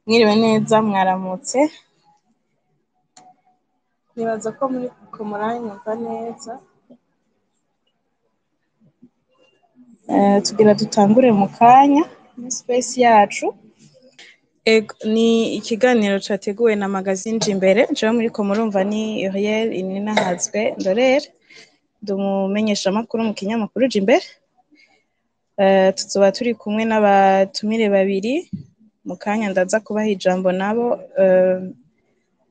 Mwiriwe neza, mwaramutse. Nibaza ko muriko muranyumva neza. Tugira dutangure mu kanya muri space yacu. Ego, ni ikiganiro categuwe na magazine Jimbere. Jewe muriko murumva ni Uriel Ininahazwe Ndorere, ndi umumenyeshamakuru mu kinyamakuru Jimbere. Tuzoba turi kumwe n'abatumire babiri. Mu kanya ndaza kubaha ijambo nabo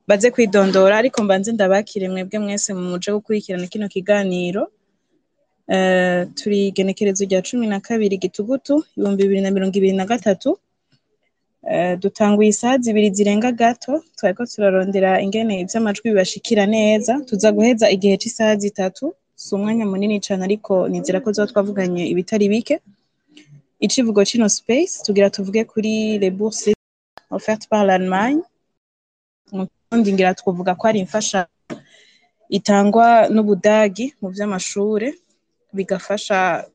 baze kwidondora, ariko mbanze ndabakire mwebwe mwese muje gukurikirana kino kiganiro. Turi igenekerezo rya 12 Gitugutu 2023. Dutanguye isaha 2 zirenga gato, twariko turarondera ingene ivy'amajwi bibashikira neza. Tuza guheza igihe c'isaha 3, si umwanya munini cane, ariko nizera ko tuzoba twavuganye ibitari bike. Icivugo cino space tugira tuvuge kuri les bourses offertes par l'Allemagne. Mu Kirundi ngira twovuga ko ari imfashanyo itangwa n'Ubudagi mu vy'amashure, bigafasha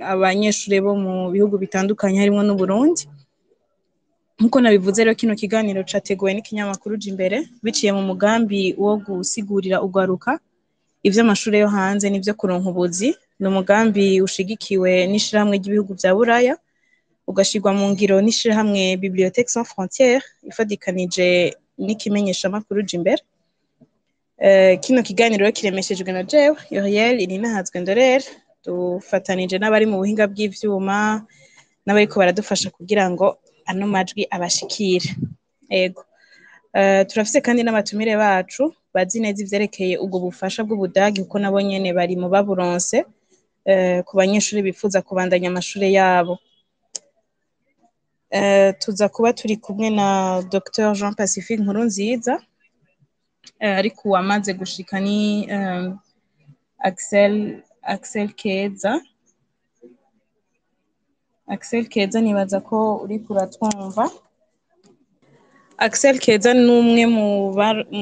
abanyeshure bo mu bihugu bitandukanye harimwo n'Uburundi. Nkuko nabivuze rero, kino kiganiro categuwe n'ikinyamakuru Jimbere biciye mu mugambi wo gusigurira urwaruka ivy'amashure yo hanze n'ivyo kuronka ubuzi. Ni umugambi ushigikiwe n'ishirahamwe ry'ibihugu vya Buraya, ugashirwa mu ngiro n'ishirahamwe Bibliothèque Sans Frontières ifadikanije n'ikimenyeshamakuru Jimbere. Kino kiganiro rero kiremeshejwe na jewe Uriel Ininahazwe Ndorere, dufatanije n'abari mu buhinga bw'ivyuma n'abariko baradufasha kugira ngo ano majwi abashikire. Ego. Turafise kandi n'abatumire bacu bazi neza ivyerekeye ubwo bufasha bw'Ubudagi, kuko nabo nyene bari mu baburonse ku banyeshure bifuza kubandanya amashure yabo. Tuza kuba turi kumwe na Dr Jean Pacifique Nkurunziza, ariko uwamaze gushika ni Axel Keza. Axel Keza, nibaza ko uriko uratwumva. Axel Keza ni umwe mu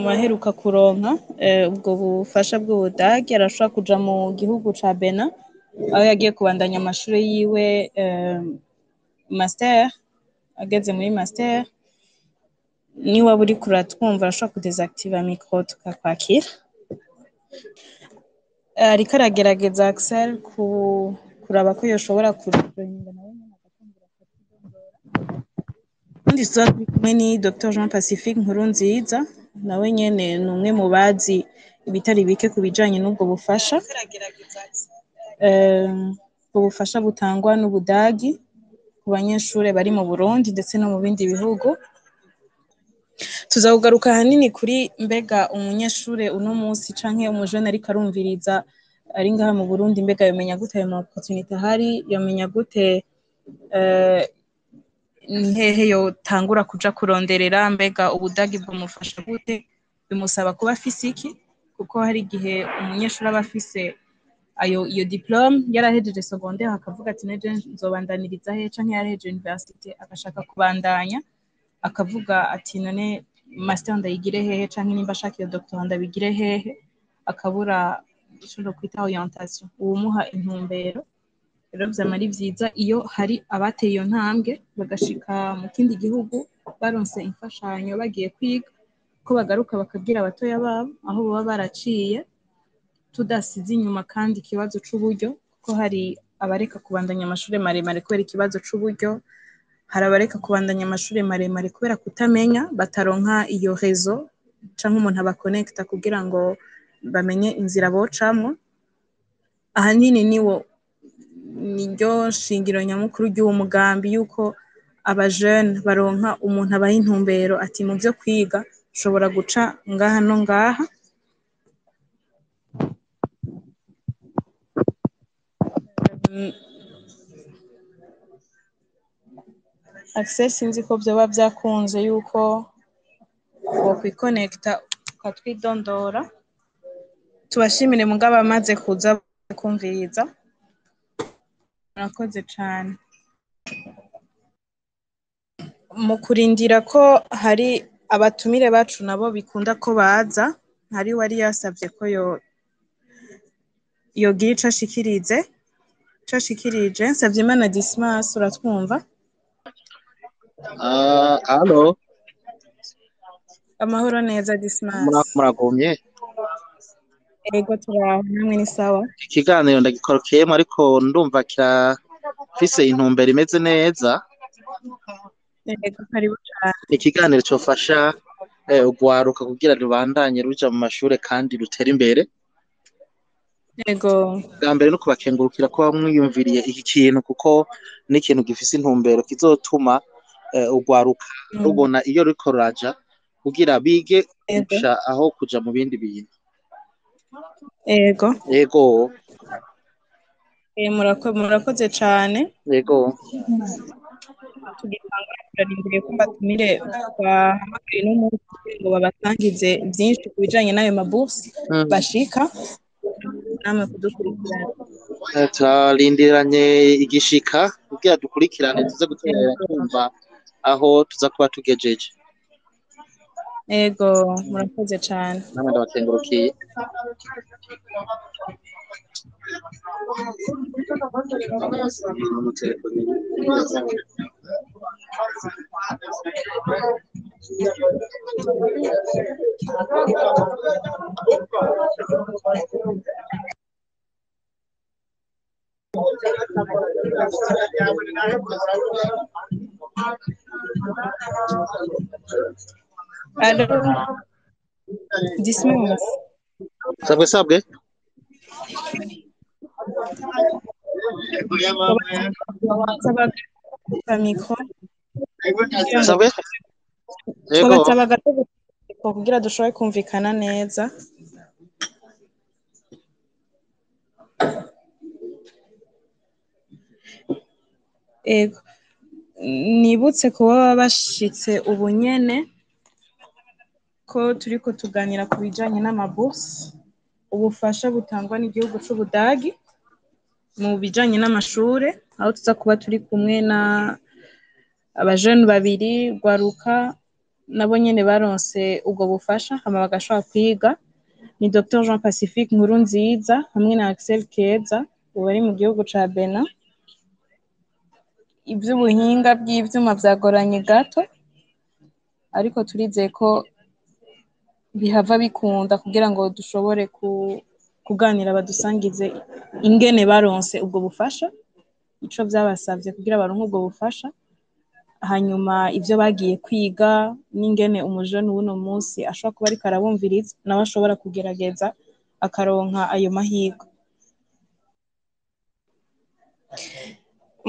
baheruka kuronka ubwo bufasha bw'Ubudagi. Arashobora kuja mu gihugu ca Benin aho yagiye kubandanya amashure yiwe, master, ageze muri master. Niwaba uriko uratwumva arashobora kudesactiva micro tukakwakira. Ariko aragerageza Axel kuraba ko yoshobora kujoininga nawe nyene agatangura akatwidondora. Uwundi tuzoba turi kumwe ni Dr Jean Pacifique Nkurunziza, nawe nyene ni umwe mu bazi ibitari bike ku bijanye n'ubwo bufasha. Ubwo bufasha butangwa n'Ubudagi ku banyeshure bari mu Burundi ndetse no mu bindi bihugu. Tuza kugaruka ahanini kuri mbega umunyeshure uno musi canke umujene ariko arumviriza ari ngaha mu Burundi, mbega yomenya gute ayo ma opportunité ahari, yomenya gute ni hehe yotangura kuja kuronderera, mbega Ubudagi bwomufasha gute, bimusaba kuba afise iki, kuko hari igihe umunyeshure aba afise ayo iyo diplôme yarahejeje secondaire akavuga ati neje nzobandaniriza he, canke yarahejeje université agashaka kubandanya akavuga ati none master ndayigire hehe, canke nimba ashaka iyo doctorat ndabigire hehe, akabura ico kwita orientation, uwumuha intumbero. Rero vyama ari vyiza iyo hari abateye iyo ntambwe bagashika mu kindi gihugu baronse imfashanyo bagiye kwiga, ko bagaruka bakabwira abatoya babo aho boba baraciye, tudasize inyuma kandi ikibazo c'uburyo, kuko hari abareka kubandanya amashure maremare kubera ikibazo c'uburyo, hari abareka kubandanya amashure maremare kubera kutamenya, bataronka iyo réseau canke umuntu abakonekta kugira ngo bamenye inzira bocamwo. Ahanini niwo niryo shingiro nyamukuru ry'uwo mugambi, yuko aba jeune baronka umuntu abaha intumbero ati mu vyo kwiga ushobora guca ngaha no ngaha. Axel, sinzi ko vyoba vyakunze yuko wokwikonekta ukatwidondora. Tubashimire mugabo abamaze kuza kumviriza, murakoze cane. Mu kurindira ko hari abatumire bacu nabo bikunda ko baza, hari uwari yasavye ko yogira ico ashikirize, ico ashikirije. Nsavyimana Dismas, uratwumva? Allo. Amahoro neza Dismas. Muragumye? Ego turaho, namwe ni sawa? Ikiganiro ndagikorokeyemwo ariko ndumva kirafise intumbero imeze neza. Ego karibu cane. Ikiganiro cofasha urwaruka kugira rubandanye ruja mu mashure kandi rutere imbere. Ego. Bwa mbere no kubakengurukira kuba mwiyumviriye iki kintu kuko ni ikintu gifise intumbero kizotuma urwaruka rubona iyo ruriko ruraja kugira bige kurusha aho kuja mu bindi bintu. Ego. Ego. Murakoze cane. Ego. Tugitangura turarindiriye ko batumire bahamagaye no munsi kugira ngo babasangize vyinshi ku bijanye n'ayo mabourse bashika namwe kudukurikirana. Turarindiranye igishika kugira dukurikirane tuze guterera twumva aho tuza kuba tugejeje. Ego, murakoze cane. Namwe ndabakengurukiye. Allo, Dismas. Sabwe sabwe. Micro. Sabwe? Yego. Twabataba gato kugira dushobore kumvikana neza. Ego. Nibutse kuba bashitse ubunyene ko turiko tuganira ku bijanye n'amabourse, ubufasha butangwa n'igihugu c'Ubudagi mu bijanye n'amashure, aho tuza kuba turi kumwe na abajene babiri Rwaruka nabo nyene baronse ubwo bufasha hama bagashobora kwiga. Ni Dr Jean Pacifique Nkurunziza hamwe na Axel Keza ubu bari mu gihugu ca Benin. Ivy'ubuhinga bw'ivyuma vyagoranye gato, ariko turizeye ko bihava bikunda kugira ngo dushobore kuganira badusangize ingene baronse ubwo bufasha, ico vyabasavye kugira baronke ubwo bufasha, hanyuma ivyo bagiye kwiga n'ingene umujene w'uno munsi ashobora kuba ariko arabumviriza nawe ashobora kugerageza akaronka ayo mahirwe.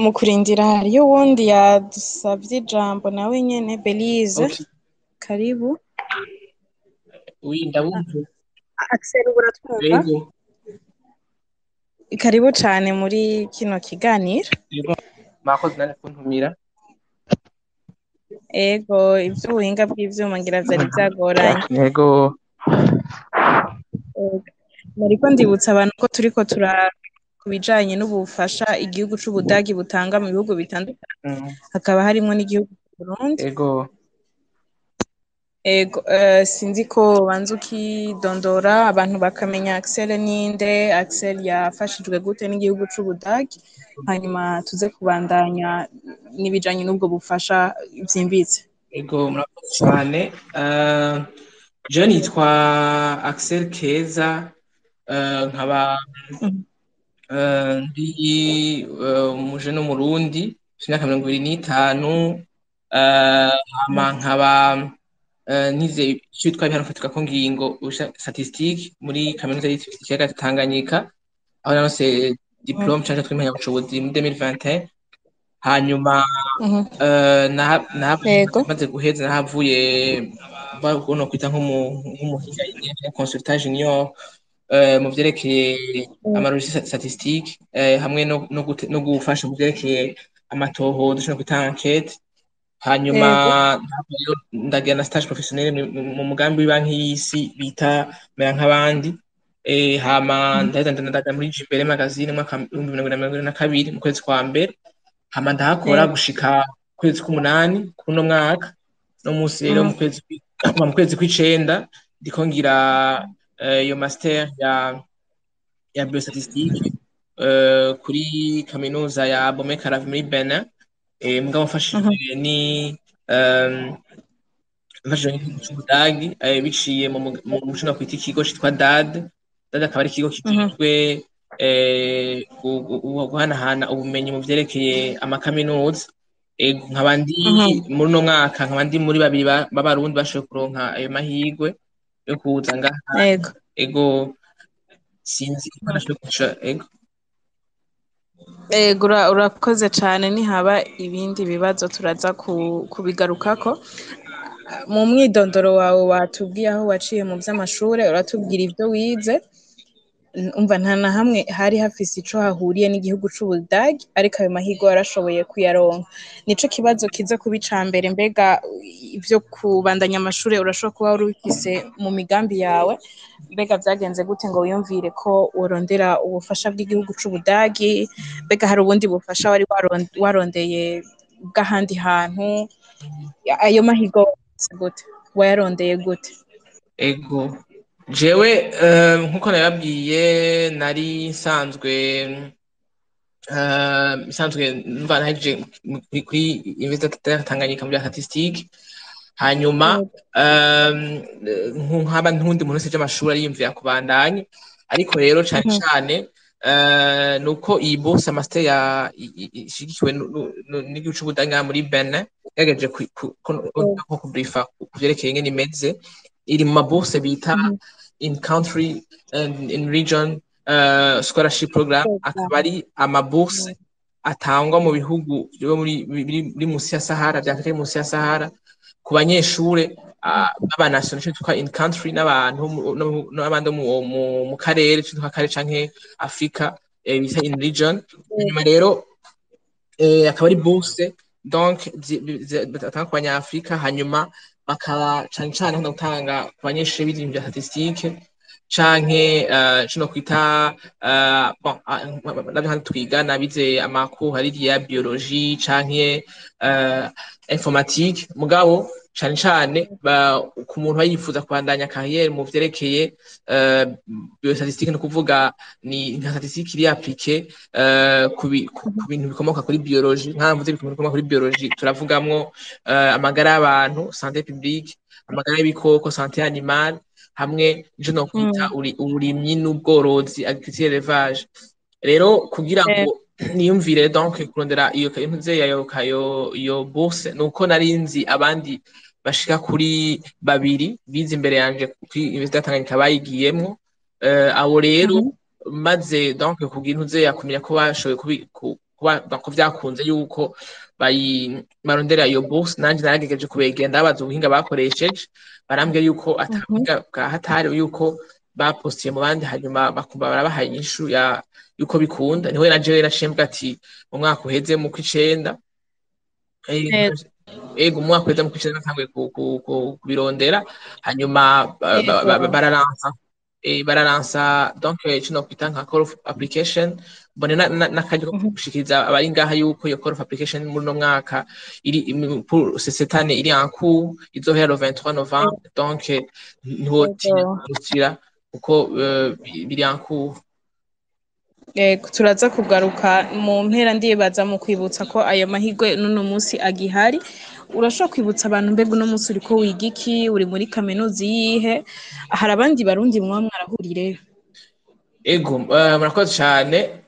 Mu kurindira hariyo uwundi yadusavye ijambo nawe nyene, Belize. Okay. Karibu. Oui, ndabumva. Axel, uratwumva? Yego. Karibu cane muri kino kiganiro. Yego, mwakoze nane kuntumira. Ego, ivy'ubuhinga bw'ivyuma ngira vyari vyagoranye. Yego. Nariko ndibutsa abantu ko turiko tura ku bijanye n'ubufasha igihugu c'Ubudagi butanga mu bihugu bitandukanye, hakaba harimwo n'igihugu c'Uburundi. Ego. Ego, sinzi ko banza ukidondora abantu bakamenya Axel ninde, Axel yafashijwe gute n'igihugu c'Ubudagi, hanyuma tuze kubandanya n'ibijanye n'ubwo bufasha vyimbitse. Ego, murakoze cane. Je nitwa Axel Keza, nkaba ndi umujene w'Umurundi, mfise imyaka 25, hama nkaba nize icitwa ibiharuro mfatirwako ngingo statistique muri kaminuza y'ikiyaga Tanganyika, aho naronse diplôme canke tw'impamyabushobozi muri 2021. Hanyuma maze guheza nahavuye no kwita nk'umuhinga consultant junior mu vyerekeye amalogiciel statistique, hamwe no gufasha mu vyerekeye amatohoza no kwita enquête. Hanyuma ndagira na stage professionnel mu mugambi w'ibanki y'isi bita Mera nk'abandi. Hama ndaheza ndaja muri Jubilee magazine mu mwaka 2022 mu kwezi kwa mbere, hama ndahakora gushika kwezi k'umunani kuno mwaka. No munsi rero mu kwezi kw'icenda ndiko ngira iyo master ya biostatistique kuri kaminuza ya Abomey Calavi muri Benin. Mugabo mfashijwe ni Mfashijwe n'igihugu c'Ubudagi, biciye mu co nokwita ikigo citwa DAD. DAD akaba ari ikigo kijejwe guhanahana ubumenyi mu vyerekeye amakaminuza. Ego, nkaba ndi muri uno mwaka, nkaba ndi muri babiri b'Abarundi bashoboye kuronka ayo mahirwe yo kuza ngaha. Ego, sinzi ko nashoboye kuca. Ego. Ego, urakoze cane. Nihaba ibindi bibazo turaza kubigarukako. Mu mwidondoro wawe watubwiye aho waciye mu vy'amashure, uratubwira ivyo wize. Umva, nta na hamwe hari hafise ico hahuriye n'igihugu c'Ubudagi, ariko ayo mahirwe warashoboye kuyaronka. Nico kibazo kiza kuba ica mbere: mbega ivyo kubandanya amashure urashobora kuba wari ubifise mu migambi yawe? Mbega vyagenze gute ngo wiyumvire ko worondera ubufasha bw'igihugu c'Ubudagi? Mbega hari ubundi bufasha wari warondeye bw'ahandi hantu? Ayo mahirwe wayaronse gute, wayarondeye gute? Ego, jewe nkuko nabibabwiye, nari nsanzwe mva nahejeje kuri Université ya Tanganyika muri statistique. Hanyuma nkaba ntundi muntu wese amashuri ariyumvira kubandanya, ariko rero cane cane nuko iyi bourse master ya ishigikiwe n'igihugu c'Ubudagi ngaha muri Benin, yagerageje nko kubrifa ku vyerekeye ingene imeze. Iri mu ma bourse bita in country and in region scholarship program, akaba ari ama bourse atangwa mu bihugu byo muri biri munsi ya Sahara, vya Afrika iri munsi ya Sahara, ku banyeshure b'aba national, ico twitwa in country, n'abantu n'abandi bo mu karere, ico twitwa karere canke Afrika, bita in region. Hanyuma rero akaba ari bourse donc batanga ku banyafrika, hanyuma bakaba cane cane bakunda gutanga ku banyeshure bize ibintu vya statistique canke ico nokwita bon, navyo hano twigana bize amakuru hari ya biologie canke informatique. Mugabo cane cane ku muntu aba yifuza kubandanya carrière mu vyerekeye biostatistique, ni ukuvuga ni nka statistique iri appliquée ku bintu bikomoka kuri biologie. Nka mvuze ibintu bikomoka kuri biologie, turavugamwo amagara y'abantu, santé publique, amagara y'ibikoko, santé animale, hamwe nico nokwita uburimyi n'ubworozi, agriculture, élevage. Rero kugira ngo niyumvire donc kurondera iyo ntuze iyo bourse, nuko nari nzi abandi bashika kuri babiri bize imbere yanje kuri Université ya Tanganyika bayigiyemwo. Abo rero maze donc kugira intuze ya kumenya ko bashoboye kuba donc vyakunze yuko barondera iyo bourse, nanje naragerageje kubegera, ndabaza ubuhinga bakoresheje. Barambwira yuko ata buhinga bwa hatari, yuko bapostiye mu bandi, hanyuma bakumva barabahaye inyishu ya yuko bikunda. Niho na jewe naciye mvuga ati mu mwaka uheze mu kw'icenda, ego, mu mwaka uheze mu kw'icenda natanguye kubirondera. Hanyuma baralansa donc ico nokwita nka call of application. Mbone n'akaryo ko gushikiriza abari ngaha yuko iyo call of application muri uno mwaka iri pour cette année iri en cours, izohera le 23 novembre. Donc ntiwotinya gusira kuko biri en cours. Yego, turaza kugaruka mu mpera, ndibaza, mu kwibutsa ko ayo mahirwe n'uno munsi agihari. Urashobora kwibutsa abantu, mbega uno munsi uriko wiga iki? Uri muri kaminuza iyihe? Hari abandi Barundi mwaba mwarahurireyo? Ego, murakoze cane.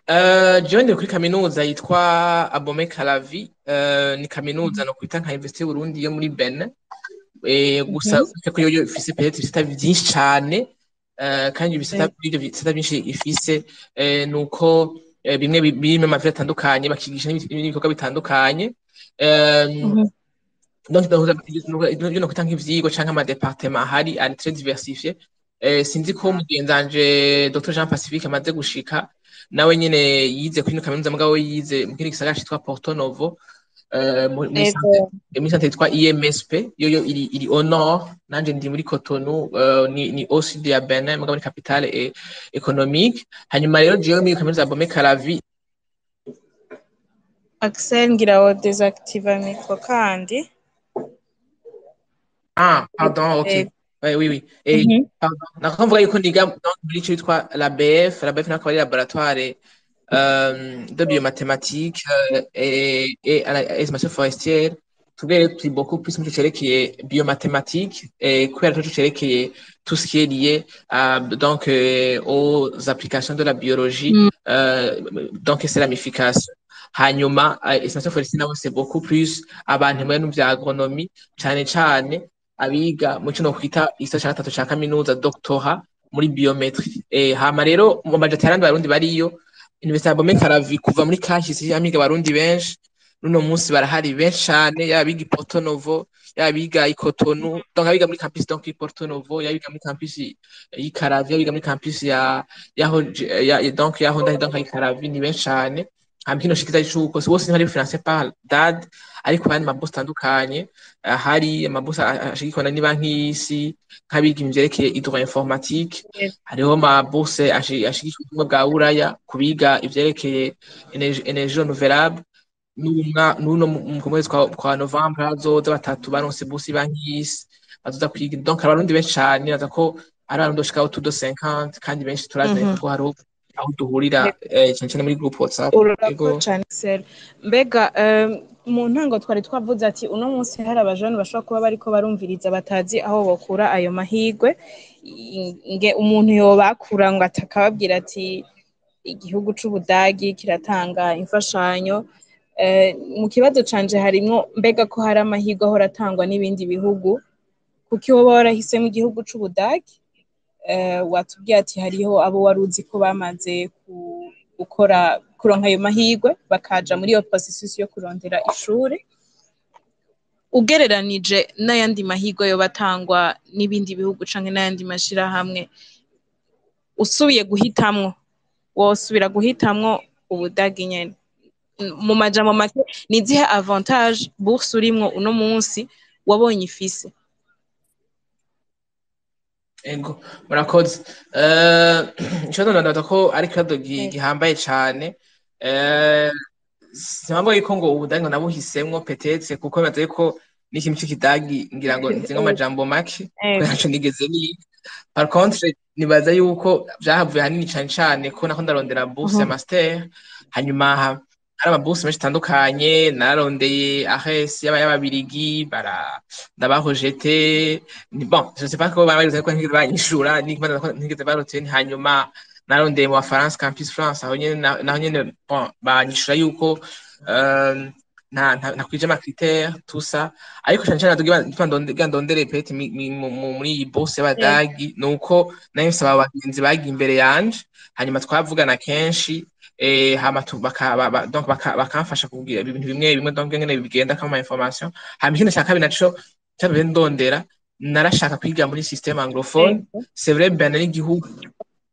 Jewe ndi kuri kaminuza yitwa Abomey Calavi. Ni kaminuza no kwita nka Université y'Uburundi yo muri Benin. Gusa uretse ko yoyo ifise peut-être ibisata vyinshi cane, kandi ibisata ivyo bisata vyinshi ifise, nuko bimwe birimo amavire atandukanye, bakigisha n'ibikorwa bitandukanye. Donc ivyo nokwita nk'ivyigwa canke ama département ahari ari très diversifié. Sinzi ko mugenzanje Dr Jean Pacifique amaze gushika, nawe nyene yize kuri ino kaminuza, mugabo we yize mu kindi gisagara citwa Porto Novo, muri centre yitwa IMSP, yoyo iri au nord. Nanje ndi muri Cotonou, ni au sud ya Benin, mugabo ni capitale économique. Hanyuma rero jewe muri kaminuza ya Abomey Calavi. Axel, ngira wo désactiva micro kandi. Ah, pardon, ok. Oui. Et, pardon. Nako mvuga yuko niga donc muri ico bitwa la BF, la BF nako ari laboratoire de biomathématiques et estimation forestière. Tubere turi beaucoup plus mu cerekeye biomathématique, kubera tuco cerekeye tout ce qui est lié à, donc aux applications de la biologie, donc c'est ramification. Hanyuma estimation forestière nabo c'est beaucoup plus abantu muri vya agronomie, cane cane abiga mu kino kwita igisata ca gatatu ca kaminuza, doctorat muri biométrie. Hama rero mu maja ati Barundi bariyo. Université ya Abomey Calavi kuva muri kahise amiga Abarundi benshi, n'uno munsi barahari benshi cane, yaba abiga i Porto Novo, yaba abiga i Cotonou, donc abiga muri campus donc i Porto Novo, yaba abiga muri campus y'i Calavi, yaba abiga muri campus ya yaho ya, donc yaho ndari, donc i Calavi ni benshi cane. Hama kino shikiza c'uko bose ntibari financé par DAAD, ariko hari amabourses atandukanye, hari amabourses ashigikirwa ni Banki y'Isi nk'abiga ivyerekeye hydro-informatique, hariho amabourses ashigikirwa n'Ubumwe bwa Buraya kubiga ivyerekeye énergie renouvelable. N'uno mu kwezi kwa novembre hazoza batatu baronse bourse Banki y'Isi bazoza kwiga. Donc Abarundi benshi cane, nibaza ko ari Abarundi bashika autour de 50, kandi benshi turazanye kuko hariho aho duhurira, cane cane muri groupe WhatsApp. Urakoze cane, Excel. Mbega mu ntango twari twavuze ati uno munsi hari abajene bashobora kuba bariko barumviriza batazi aho bokura ayo mahirwe, nge umuntu yobakura ngo atakababwira ati igihugu c'Ubudagi kiratanga imfashanyo. Mu kibazo canje harimwo mbega ko hari amahirwe ahora atangwa n'ibindi bihugu, kuki woba warahisemo igihugu c'Ubudagi? Watubwiye ati hariho abo wari uzi ko bamaze gukora kuronka ayo mahirwe, bakaja muri iyo processus yo kurondera ishure. Ugereranije n'ayandi mahirwe yoba atangwa n'ibindi bihugu canke n'ayandi mashirahamwe, usubiye guhitamwo, wosubira guhitamwo Ubudagi nyene? Mu majambo make, ni izihe avantage bourse urimwo uno munsi wabonye ifise? Ego, murakoze. Ikibazo ndabaza ko ari ikibazo gihambaye cane. Sinamvuga yuko ngo Ubudagi ngo nabuhisemwo peut-être kuko bibaza yuko n'ikintu c'Ikidagi ngira ngo nzi nk'amajambo make, kubera ntaco nigeze niga. Par contre nibaza yuko vyahavuye ahanini cane cane ko nako ndarondera bourse ya master, hanyuma hari amabourses menshi atandukanye nararondeye, ARES y'Ababirigi bara ndabarejete. Bon, je sais pas ko barabivuze ko ntigeze banyishura, ntigeze barotene. Hanyuma narondeye mu Bafaransa, Campus France, aho nyene naho nyene, bon, banyishura yuko ntakwije ama critères, tout ça. Ariko cane cane kugira ndondere peut-être muri iyi bourse y'Abadagi, nuko nari mfise aba bagenzi bagiye imbere yanje, hanyuma twavugana kenshi, hama donc bakamfasha kugira ibintu bimwe bimwe, donc ngene bigenda kama information. Hama ikindi ca kabiri naco catumye ndondera, narashaka kwiga muri système anglophone. C'est vrai, Benin n'igihugu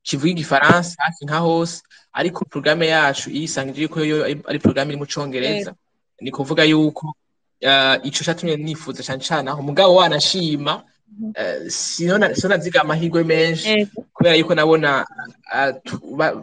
kivuga Igifaransa hafi nka hose, ariko programme yacu yisangije yuko yo ari programme iri mu Congereza. Ni kuvuga yuko ico catumye nifuza cane cane aho. Mugabo wanashima, sino naziga amahirwe menshi, kubera yuko nabona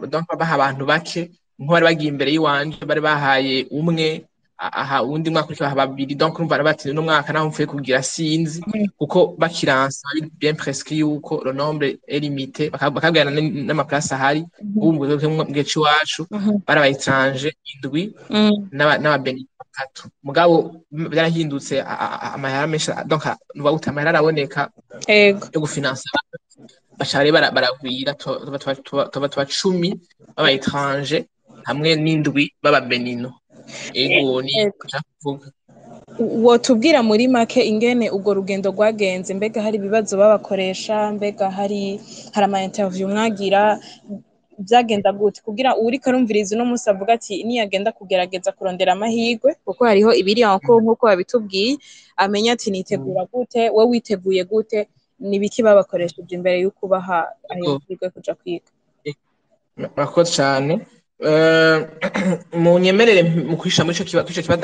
donc baha abantu bake, nko bari bagiye imbere y'iwanje bari bahaye umwe, aha uwundi mwaka uriko baha babiri. Donc urumva bati uno mwaka naho mvuye kugira sinzi, kuko bakiransa bari bien prescrit yuko le nombre est limité, bakabwirana n'amaplaces ahari. Ubu mu gihe c'iwacu bari aba étranger indwi n'Ababenin batatu. Mugabo byarahindutse, amahera menshi, donc nuba gute, amahera araboneka yo gufinansa, baca rero baragwira, tuba 10 b'aba étranger hamwe n'indwi b'Ababenino. Ego, ni kuvuga. Wotubwira muri make ingene urwo rugendo rwagenze? Mbega hari ibibazo babakoresha? Mbega hari ama interview mwagira? Byagenda gute kugira uwuriko arumviriza uno munsi avuga ati niyagenda kugerageza kurondera amahirwe, kuko hariho ibiri en cours nk'uko babitubwiye, amenya ati nitegura gute? We witeguye gute? Ni ibiki babakoresheje imbere y'uko ubaha ayo mahirwe yo kuja kwiga? Murakoze cane. Munyemerere mu kwisha muri ico kibazo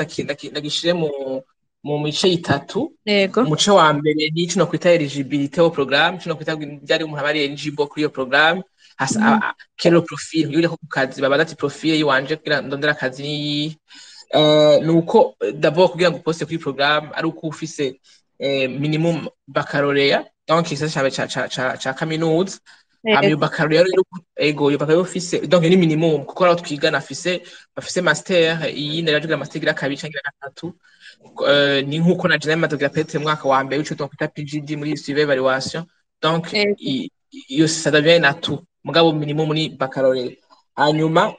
ndagishire mu mice itatu. Umuce wa mbere ni ico nokwita éligibilité au programme, ico nokwita ryari umuntu aba ari eligible kuri iyo programme, hasa quel est le profil. Iyo uriko ku kazi babaza ati profil yiwanje kugira ndondere akazi niyihe? Nuko d'abord kugira ngo uposte kuri programme ari uko ufise minimum baccalauréat, donc igisata ca kaminuza. Hama iyo baccalauréat rero, ego, iyo baccalauréat ufise donc ni minimum, kuko aho twigana afise bafise master, iyindi aravuga master igira kabiri canke igira gatatu. Ni nkuko na jewe maze kugira peut-être mwaka wa mbere w'ico twita PGD muri suivi évaluation, donc iyo ça devient un atout, mugabo minimum ni baccalauréat. Hanyuma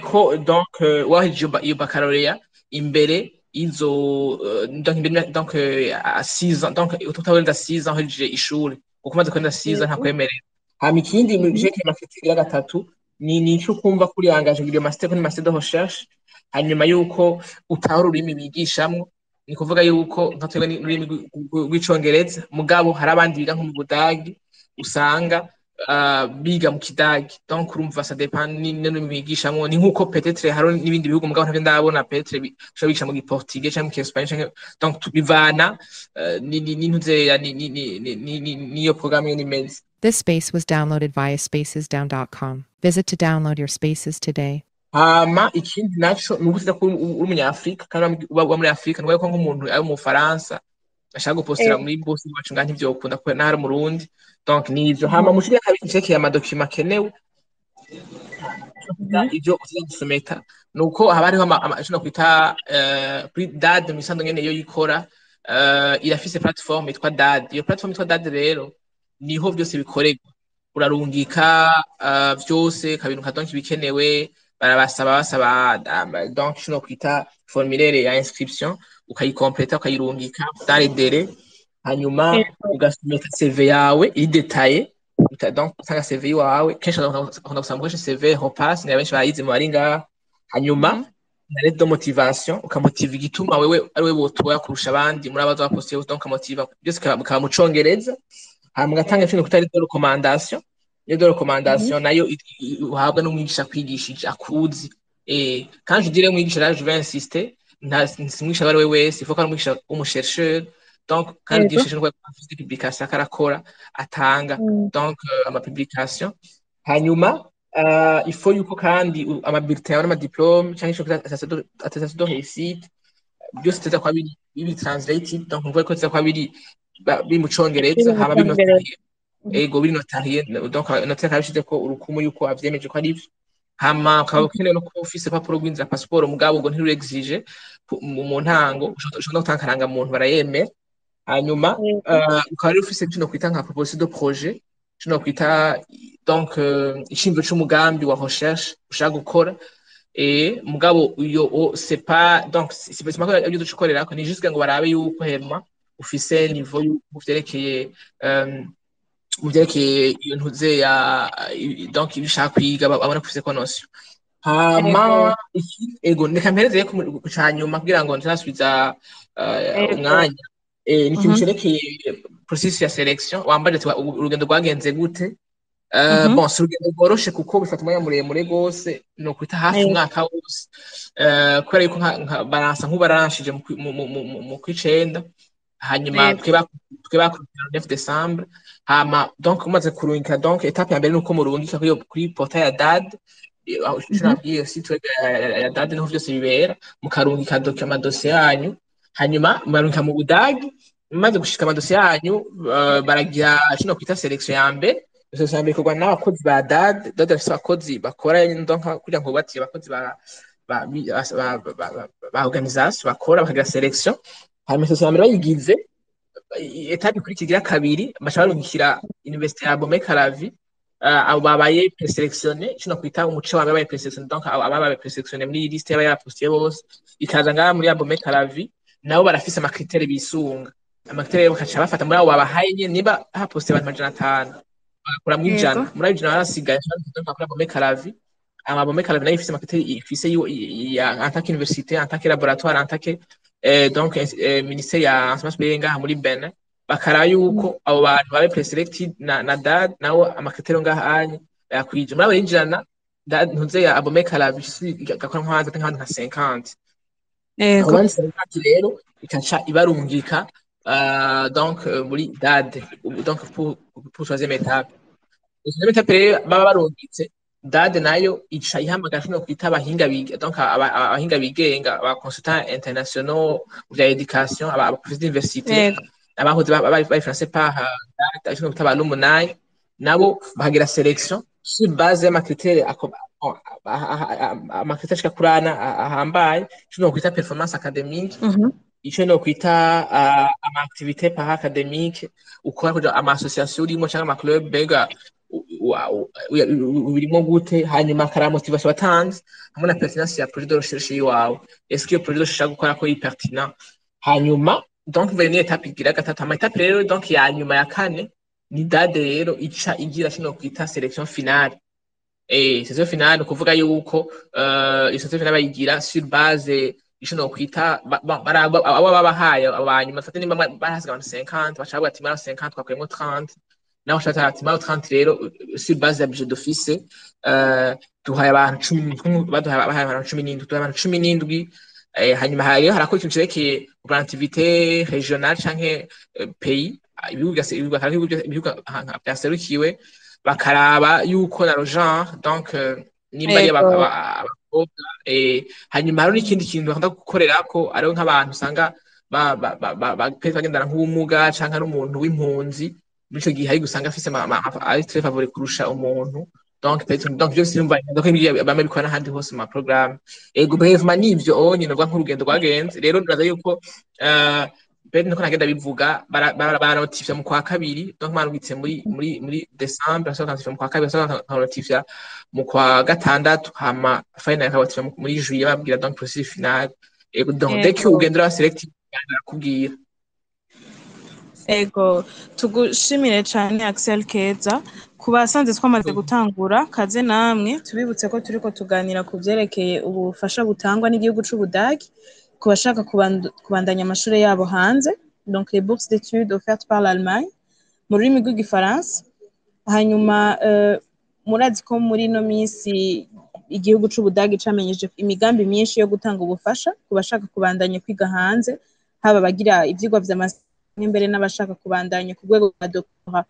ko donc wahejeje iyo baccalauréat imbere izo donc imbere, donc à 6 ans, donc utarenza 6 ans uhejeje ishuri, kuko umaze kurenza 6 ans ntakwemerera. Hama ikindi mu gice marketing ya gatatu ni ico kumva kuri engagé kugira master, kuri master de recherche. Hanyuma yuko utahora ururimi bigishamwo, ni kuvuga yuko nka twebwe ni ururimi rw'Icongereza, mugabo hari abandi biga nko mu Budagi usanga biga mu Kidagi. Donc urumva ça dépend n'ururimi bigishamwo. Ni nkuko peut-être hari n'ibindi bihugu, mugabo ntavyo ndabona, peut-être bishobora bigisha mu Giportugais canke mu Kiespanyol canke, donc bivana n'intuzeya niyo programme nyene imeze. This space was downloaded via spacesdown.com. Visit to download your spaces today. Hama ikindi naco ni ugusiza ko uri umunyafrika kandi uba muri Afrika. Ni ko nk'umuntu ari mu Faransa ashaka gupostera muri bourse iwacu ngaha ntivyokunda kubera n'ahari Umurundi. Donc nivyo. Hama mu kigira kabiri cerekeye ama documents akenewe, ivyo uza gusometa, nuko haba hariho ico nokwita kuri DAAD. Mu isanzwe nyene iyo yikora irafise plateforme yitwa DAAD. Iyo plateforme yitwa DAAD rero niho vyose bikorerwa. Urarungika vyose kabintu, donc ibikenewe barabasaba, basaba donc ico nokwita formulaire ya inscription, ukayikompleta, ukayirungika dans les délais. Hanyuma ugasometa CV yawe iri détaillé, donc utanga CV wawe. Kenshi bakunda gusaba mukoreshe CV Europass, ni benshi bayizi mu bari ngaha. Hanyuma na lettre de motivation, ukamotiva igituma wewe ari we botoya kurusha abandi muri abaza bapostiye, donc ukamotiva byose bikaba mu Congereza. Hanyuma ugatanga ikintu kwita lettre de recommandation. Lettre de recommandation nayo uhabwa n'umwigisha kwigishije akuzi. Quand je dirais umwigisha là, je vais insister, nta si umwigisha uwo ari we wese, il faut ko ari umwigisha w'umu chercheur. Donc kandi chercheur nuko afite publication akarakora atanga, donc ama publication. Hanyuma il faut yuko kandi ama bulletin yawe n'ama diplôme cyangwa ico kwita attestation de réussite, byose tuza kuba biri translated, donc nukuvuga ko tuza kuba biri mu Congereza, hama biri notarié, ego, biri notarié, donc notaire akaba ko urukumu yuko avyemeje ko ari ivyo. Hama ukaba ukeneye no kuba ufise urupapuro rw'inzira, passeport, mugabo ngo ntiruri exigé mu ntango. Ushobora no gutanga akarangamuntu, barayemera. Hanyuma ukaba rero ufise kino kwita nka proposition de projet, kino kwita donc iciyumviro c'umugambi wa recherche ushaka gukora. Mugabo iyo c'est pas, donc c'est pas ko ibyo dukorerako, ni juste ngo barabe yuko hema ufise niveau yuko vyerekeye mu vyerekeye iyo ntuze ya donc ibyo ushaka kwiga, babona ko ufise ko notion. Hama ego, reka mpereze ku ca nyuma kugira ngo ntarasubiza umwanya. Ni ikintu cerekeye processus ya sélection. Wambaje ati urugendo rwagenze gute? Bon, si urugendo rworoshe kuko bifata umwanya muremure gose, ni ukwita hafi umwaka wose, kubera yuko nka baransa nk'ubaranshije mu kw'icenda, hanyuma twe bakurikirana 9 décembre. Hama donc umaze kurungika, donc étape ya mbere nuko murungika kuri portail ya DAAD, aho ico nabwiye, site web ya DAAD, niho vyose bibera. Mukarungika amadosiye yanyu, hanyuma mukarungika mu Budagi. Mumaze gushika amadosiye yanyu, baragira kino kwita sélection ya mbere. Sélection ya mbere ikorwa n'abakozi ba DAAD. DAAD bafise abakozi bakora, donc kugira ngo bubatiye abakozi ba ba ba ba ba ba organisation bakora, bakagira sélection. Hanyuma sélection ya mbere bayigize, étape ikurikira igira kabiri, baca barungikira université ya Abomey Calavi abo babaye présélectionné, kino kwita umuce wa mbere babaye présélectionné, donc abo ababaye présélectionné muri iyi liste y'aba yapostiye bose, ikaza ngaha muri Abomey Calavi. Nabo barafise ama critères bisunga, ama critères bakaca bafata muri abo babahaye nyene. Niba hapostiye abantu 500, bagakuramwo 100, muri abo 100 barasigaye kuri Abomey Calavi. Ama Abomey Calavi nayo ifise ama critères ifise en tant qu'université, en tant que laboratoire, en tant que donc ministère ya enseignement supérieur ngaha muri Benin, bakaraba yuko abo bantu babe préselected na DAAD, nawo ama critères ngaha anye bayakwije. Muri abo 100, DAAD ntuze ya Abomey Calavi gakora nk'abandi nka 50. Abo bandi 50 rero ikaca ibarungika donc muri DAAD, donc pour troisième étape. Troisième étape rero baba barungitse, DAAD nayo ica ihamagara kino kwita abahinga biga, donc abahinga bigenga, aba consultants internationaux mu vya éducation, aba professeurs d'université, abahoze bari financé par DAAD, kino kwita ba alumni. Nabo bahagira sélection sur base y'ama critères, ama critères ashika kuri ane ahambaye: ico nokwita performance académique, ico nokwita ama activité para académique ukora, kuja ama association urimo canke ama club, mbega urimo gute, hanyuma akara motivation watanze, hamwe na pertinence ya projet de recherche yiwawe, est-ce que iyo projet de recherche gukora ko iri pertinent. Hanyuma donc mbere ni étape igira gatatu. Ama étape rero donc ya nyuma, ya kane, ni DAAD rero ica igira kino kwita sélection finale. Sélection finale, kuvuga yuko iyo sélection finale bayigira sur base ico nokwita bon, baraba abo babahaye abanyuma. Fate nimba barahasiga abantu 50, baca bavuga ati muri 50 twakuyemo 30, naho ushaka ati muri 30 rero, sur base ya budget d'office, duhaye abantu 10, baduhaye, bahaye abantu 17, duhaye abantu 17. Hanyuma hariyo harakora ikintu cerekeye représentativité régionale canke pays, ibihugu vyaserukiwe, bakaraba yuko na le genre, donc nimba ari abakobwa. Hanyuma hariho n'ikindi kintu bakunda gukorerako, ariho nk'abantu usanga bagendana nk'ubumuga canke ari umuntu w'impunzi, muri ico gihe hari gusanga afise ari très favori kurusha umuntu. Donc peut-être, donc vyose urumva donc bamwe bikora n'ahandi hose mu ma programme. Ego, brièvement nivyo onye novuga nk'urugendo rwagenze. Rero nibaza yuko peut-être niko nagenda bivuga, baranotifya mu kwa kabiri, donc barungitse muri décembre, basohoka notifya mu kwa kabiri, basohoka notifya mu kwa gatandatu, hama final ikabatifya muri juillet, babwira donc processus final. Ego, donc dès que ugenda uraba selected, barakubwira. Ego, tugushimire cyane, Axel Keza. Ku basanze twamaze gutangura, kaze namwe. Tubibutse ko turiko tuganira ku vyerekeye ubufasha butangwa n'igihugu c'Ubudagi ku bashaka kubandanya amashure yabo hanze, donc les bourses d'études offertes par l'Allemagne mu rurimi rw'igifaransa. Hanyuma murazi ko muri ino minsi igihugu c'Ubudagi camenyeje imigambi myinshi yo gutanga ubufasha ku bashaka kubandanya kwiga hanze, haba abagira ivyigwa vy'amaster mbere n'abashaka kubandanya ku rwego rwa doctorat.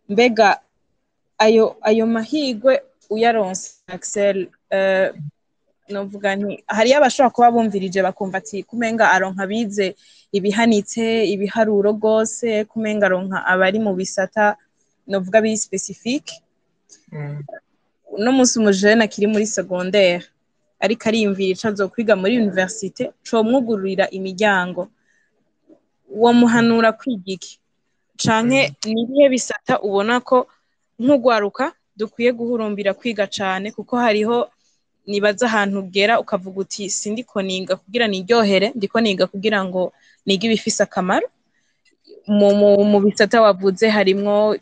Mbega ayo mahirwe uyaronse, Axel, novuga nti hariyo abashobora kuba bumvirije bakumva ati kumenga aronka bize ibihanitse, ibiharuro rwose, kumenga aronka abari mu bisata novuga biri spécifique. Uno munsi umujene akiri muri secondaire ariko ariyumvira ico azokwiga muri université comwugururira imiryango, uwo muhanura kwiga iki, canke ni ibihe bisata ubona ko nk'ugwaruka dukwiye guhurumbira kwiga cane? Kuko hariho nibaza ahantu ugera ukavuga uti sindiko niga kugira niryohere, ndiko niga kugira ngo nige ibifise akamaro. Mu bisata wavuze harimwo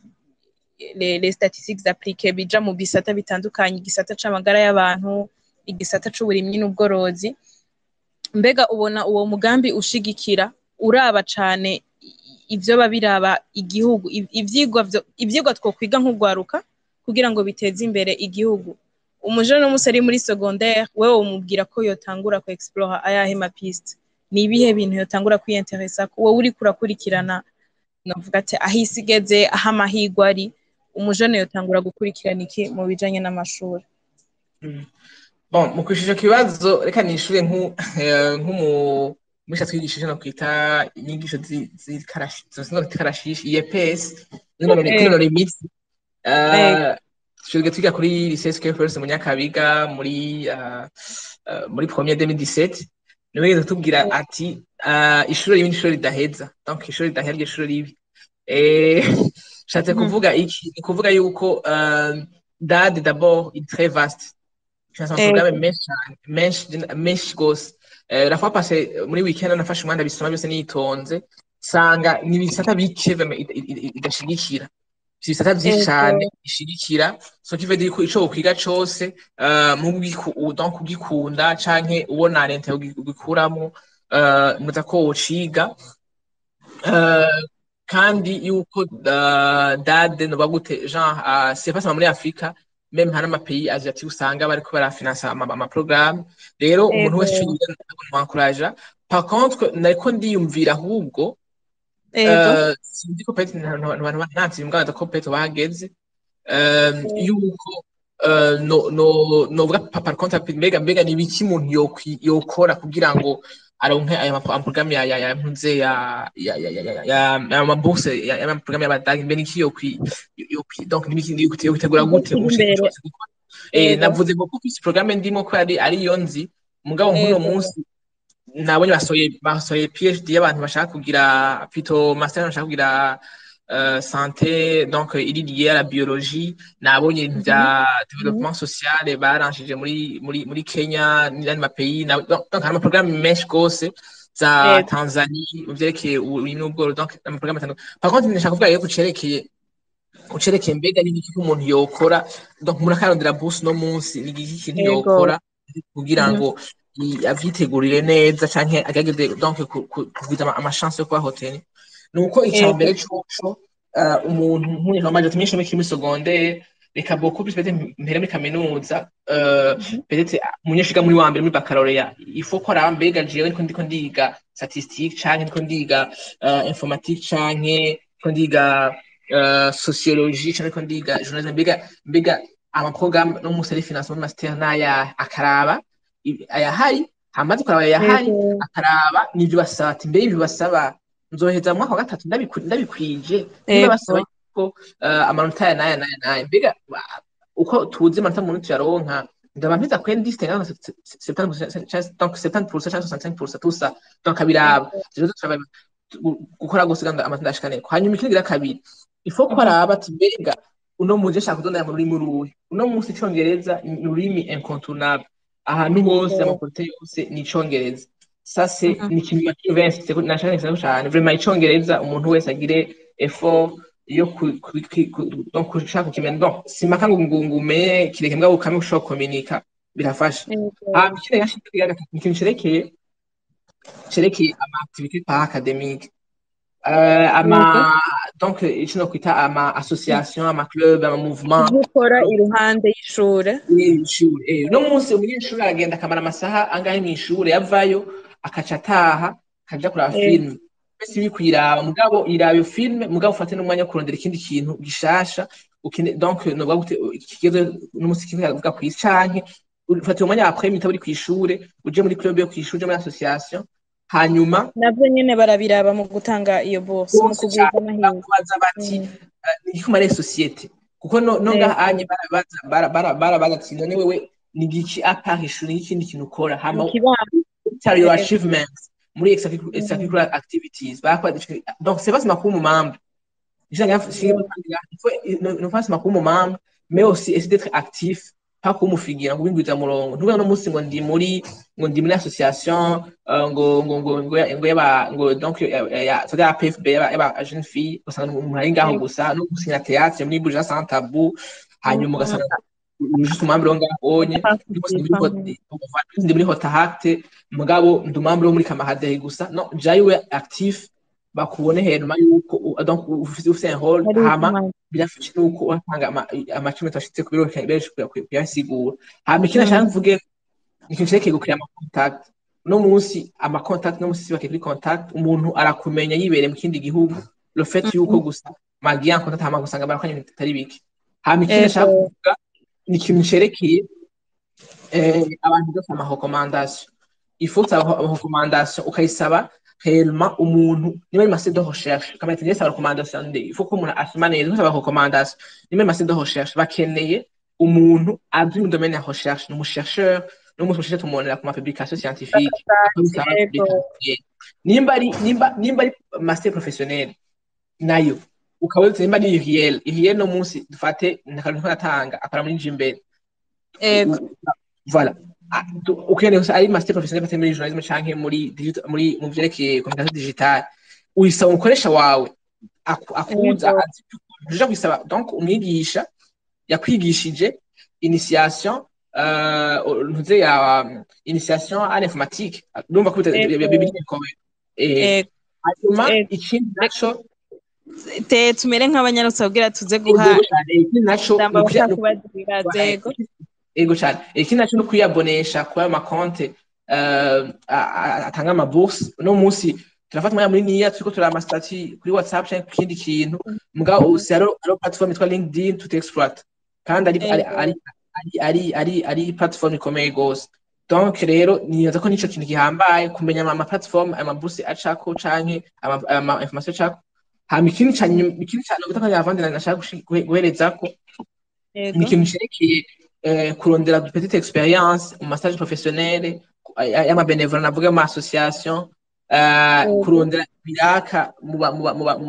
les statistiques appliquées, bija mu bisata bitandukanye, igisata c'amagara y'abantu, igisata c'uburimyi n'ubworozi. Mbega ubona uwo mugambi ushigikira uraba cane ivyo babiraba igihugu, ivyigwa twokwiga nk'ugwaruka kugira ngo biteze imbere igihugu? Umujene n'umunsi ari muri secondaire, wewe umubwira ko yotangura ku explora ayahe ma piste? Ni ibihe bintu yotangura kwiyenteresa wowe uriko urakurikirana, novuga ati aho isi igeze, aho amahirwe ari, umujene yotangura gukurikirana iki mu bijanye n'amashuri? Bon, mu kwishura ico kibazo, reka nishure nk'umu mwisha twigishije no kwita inyigisho z'ikarashishi, IEPS, kwinonora imitsi. Twebwe twiga kuri lycée Square mu Nyakabiga muri première 2017, niwe yigeze kutubwira ati ishuri ribi n'ishuri ridaheza, donc ishuri ridaheza iryo shuri ribi. Shatse kuvuga iki? Ni kuvuga yuko DAAD d'abord est très vaste. Finance programme menshi cyane, menshi menshi gose. La fois passée muri weekend nafashe umwanya bisoma byose nitonze, sanga ni ibisata bike vraiment idashigikira, si ibisata vyinshi cane ishigikira, ce qui veut dire ko ico wokwiga cose mu donc ugikunda canke ubona l'intérêt ugikuramwo, nuza ko wociga. Kandi yuko DAAD noba gute, genre c'est pas seulement muri Afrika, même hari ama pays asiatique usanga bariko barafinansa ama programme. Rero umuntu wese ico yiga mwankuraja. Par contre nariko ndiyumvira ahubwo, sinzi ko peut-être ntanzi mbwa ko peut-être bahageze, yuko no novuga par contre mbega ni ibiki umuntu yokora kugira ngo aronke aya programme ya mpunze ya ya ya ya ya ya ma bourse ya ma programme y'abadagi, mbe niki yokwi Donc n'ibiki gutegura gute imbere. Navuze ngo kuko programme ndimo ko ari iyo nzi, mugabo nk'uno munsi nabonye basohoye PhD y'abantu bashaka kugira plutôt master, bashaka kugira santé, donc iri lié à la biologie. Nabonye ibintu vya développement social baranshije muri Kenya n'andi ma pays. Donc hari ama programme menshi gose za Tanzanie mu vyerekeye uburimyi n'ubworozi, donc ama programme atandukanye. Par contre, ndashaka kuvuga rero kucerekeye mbega ni iki umuntu yokora, donc umuntu akarondera bourse no munsi, ni iki kintu yokora kugira ngo avyitegurire neza canke agerageze donc kugwiza ama chance yo kuba retenu. Nuko ica mbere coco, umuntu nk'uyu wamaze ati muri secondaire, reka beaucoup plus peut-être mpere muri kaminuza, peut-être umunyeshuri muri wa mbere muri baccalauréat, il faut ko araba mbega jewe ndiko ndiga statistique canke ndiko ndiga informatique canke ndiko ndiga sociologie canke ndiko ndiga journalisme, mbega ama programme no munsi ari financement master n'aya, akaraba ayahari. Hamaze kuraba ayahari, akaraba n'ivyo basaba, ati mbere ibyo basaba nzoheza mu mwaka wa gatatu ndabikwije? Niba basaba yuko amanota aya n'aya n'aya n'aya, mbega uko tuzi amanota mu tuyaronka, ndaba mpiza kuri distingue donc 70% canke 65%, tout ça. Donc abiraba rero, turaba gukora gose kugira ngo amanota ashikaneko. Hanyuma ikindi gira kabiri, il faut ko araba ati mbega uno munsi nshaka kudondera mu rurimi uruhe? Uno munsi icongereza ni ururimi incontournable ahantu hose, ama côté yose ni icongereza. Ça c'est ni ikintu makivense nashaka cyane vraiment. Icongereza, umuntu wese agire effort yo donc ushaka kukimenya. Donc simaka ngo ngume kireke, mbwa ukame ushobora kominika, birafasha. Hama ikindi gashika gatatu, ni ikintu cerekeye ama activité para-académique, ama donc ico nokwita ama association, ama club, ama mouvement. Gukora iruhande y'ishure. Y'ishure. No munsi umunyeshuri aragenda akamara amasaha angahe mw'ishure, yavayo akaca ataha akaja kuraba film. Wese iri kuyiraba, mugabo iraba iyo film, mugabo ufate n'umwanya wo kurondera ikindi kintu gishasha ukine, donc novuga gute, kigeze n'umunsi kimwe avuga kw'isi, canke ufate umwanya après midi uri kw'ishure, uje muri club yo kw'ishure, uje muri association. Hanyuma navyo nyene barabiraba mu gutanga iyo bourse, mu kugwiza amahirwe. Bakubaza bati ni iki umariye société? Kuko no ngaha anye barabaza ati none wewe ni igiki à part ishuri, ni ikindi kintu ukora? Hama tell your achievements muri extracurricular activities. Barakora, donc c'est pas seulement kuba umu membre, il faut pas seulement kuba umu membre, mais aussi essayer d'être actif, pas kuba umufigira ngo ubingwiza murongo. Ntuvuge no munsi ngo ndi muri association ngo yaba ngo donc ya c'est APFB yaba jeune fille, ugasanga umuntu ari ngaho gusa no gusinya théâtre muri Buja sans tabou, hanyuma ugasanga juste umu membre wo ngaho onye, ndi muri Rotaract, mugabo ndi umu membre wo muri camaraderie gusa. No jayo we actif, bakubone hejuru yuko donc ufise un rôle. Hama birafasha nuko watanga amacumi twashitse ku biro benshi kuyasigura. Hama ikindi nashaka mvuge ni ikintu cerekeye gukira ama contact. No munsi ama contact, no munsi bakiri kuri contact, umuntu arakumenya yibereye mu kindi gihugu, le fait yuko gusa magiye en contact, hama gusanga barakanya ibintu bitari bike. Hama ikindi nashaka kuvuga ni ikintu cerekeye abantu bose, ama recommandation. Il faut savoir ama recommandation, ukayisaba réellement umuntu niba ari master de recherche, kama ati saba recommandation nde, il faut ko umuntu asoma neza usaba recommandation. Niba ari master de recherche, bakeneye umuntu azwi mu domaine ya recherche, ni umu chercheur. No mu chercheur tumubonera ku ma publication scientifique. Nimba ari master professionnel nayo ukaba uzi, nimba ari URL, URL no munsi dufate ndakantu natanga akora muri Jimbere. Voilà, ukeneye ari master professionnel bate muri journalisme canke muri digital, muri mu vyerekeye communication digitale, uyisaba umukoresha wawe akuza uja kwisaba, donc umwigisha yakwigishije initiation, ntuze ya initiation à l'informatique, ndumva ko biri. Hanyuma ikindi naco te tumere nk'abanyarutsa kugira tuze guha ikindi naco yego. Ego cyane. Ikindi naco no kwiyabonesha kuri ayo makonte atanga ama bourse. Uno munsi turafata umwanya munini turiko turaba ama statut kuri WhatsApp canke ku kindi kintu, mugabo usi hariho platform yitwa LinkedIn tout exploite, kandi ari platform ikomeye gose. Donc rero nibaza ko nico kintu gihambaye kumenya ama platform ama bourse acako canke ama information acako. Hama ikindi ca nyuma, ikindi ca novuga ko yavandi nashaka guherezako ni ikintu cerekeye kurondera petite expérience mu ma stage professionnel y'ama bénévolat, navuga mu association, kurondera biraka mu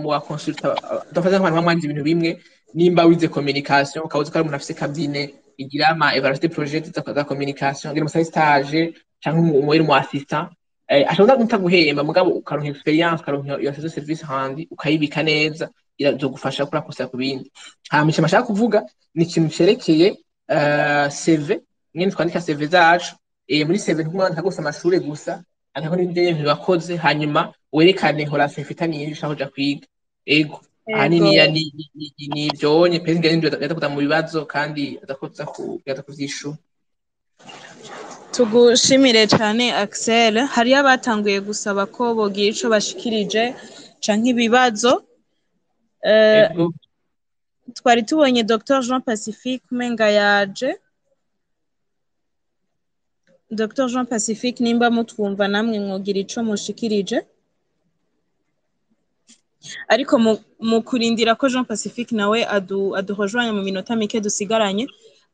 ba consultant. Dufata nk'abantu bamwanze ibintu bimwe, nimba wize communication ukaba uzi ko ari umuntu afise cabinet igira ama évaluation de projet za communication, ngira musabe stage canke umubere umu assistant, ashobora kutaguhemba, mugabo ukaronka expérience, ukaronka iyo service handi ukayibika neza, irazogufasha kurakosa ku bindi. Hama ico nashaka kuvuga ni ikintu cerekeye CV, nyene twandika CV zacu. Muri CV ntimwandika gusa amashure gusa, andika n'ibindi bintu wakoze, hanyuma werekane relation ifitaniye n'ivyo ushaka kuja kwiga. Ego, ahanini ya ni ivyonye pe ngende ndaza kuza mu bibazo kandi ndaza kuza kuvyishura. Tugushimire cane Axel. Hariyo abatanguye gusaba ko bogira ico bashikirije canke ibibazo. Twari tubonye Dr Jean Pacifique umenga yaje. Dr Jean Pacifique, nimba mutwumva namwe mwogira ico mushikirije, ariko mu kurindira ko Jean Pacifique nawe aduhojwanya mu minota mike dusigaranye,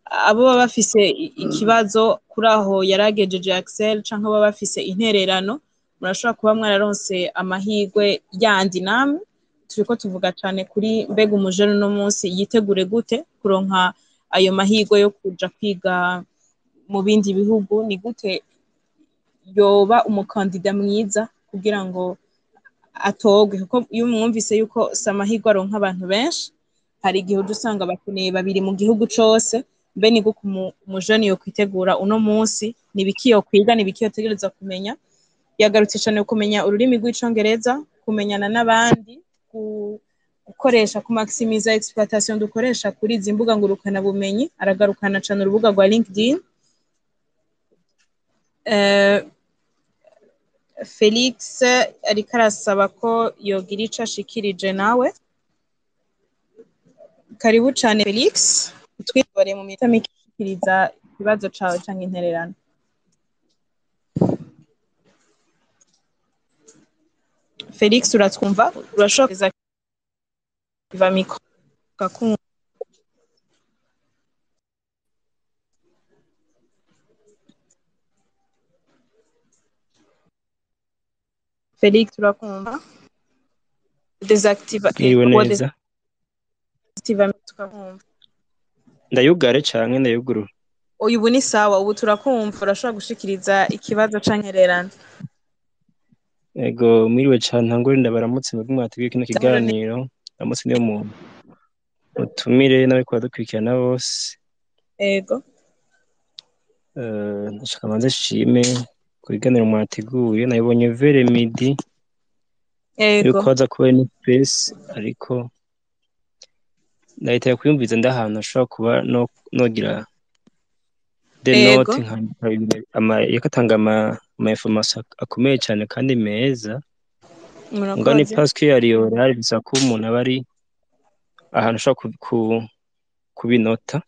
abo baba bafise ikibazo kuri aho yaragejeje Axel canke baba bafise intererano, murashobora kuba mwararonse amahirwe yandi namwe. Turiko tuvuga cane kuri mbega umujene uno munsi yitegure gute kuronka ayo mahirwe yo kuja kwiga mu bindi bihugu, ni gute yoba umukandida mwiza kugira ngo atogwe, kuko iyo mwumvise yuko si amahirwe aronka abantu benshi, hari igihe uja usanga bakeneye babiri mu gihugu cose. Mbe ni gute umujene yo kwitegura uno munsi, ni ibiki yo kwiga, ni ibiki yotegerezwa kumenya? Yagarutse cane kumenya ururimi rw'icongereza, kumenyana n'abandi, gukoresha ku maximiza exploitation dukoresha kuri izi mbuga ngurukana bumenyi, aragarukana cane urubuga rwa LinkedIn. Felix ariko arasaba ko yogira ico ashikirije nawe. Karibu cane Felix, twitware mu minota mike ushikiriza ikibazo cawe canke intererano. Felix, uratwumva? Urashobora kuva micro ukakumva? Felix, urakumva? Desactiva. Mwiriwe neza. Desactiva tukakumva. Ndayugare canke ndayugurura? Oya, ubu ni sawa, ubu turakumva, urashobora gushikiriza ikibazo canke intererano. Ego, mwiriwe cane, ntangure ndabaramutse mwebwe mwateguye kino kiganiro, ndamutse niyo muntu mutumire n'abariko baradukurikirana bose. Ego. Ndashaka manze nshime ku biganiro mwateguye, nabibonye vers midi yuko haza kuba ni space, ariko ndahitira kuyumviza ndi ahantu hashobora kuba nogira des notes, nkandika yariko atanga ama information akomeye cane kandi meza. Muga ni parce que yari orale, bisaba ko umuntu aba ari ahantu ashobora kubinota.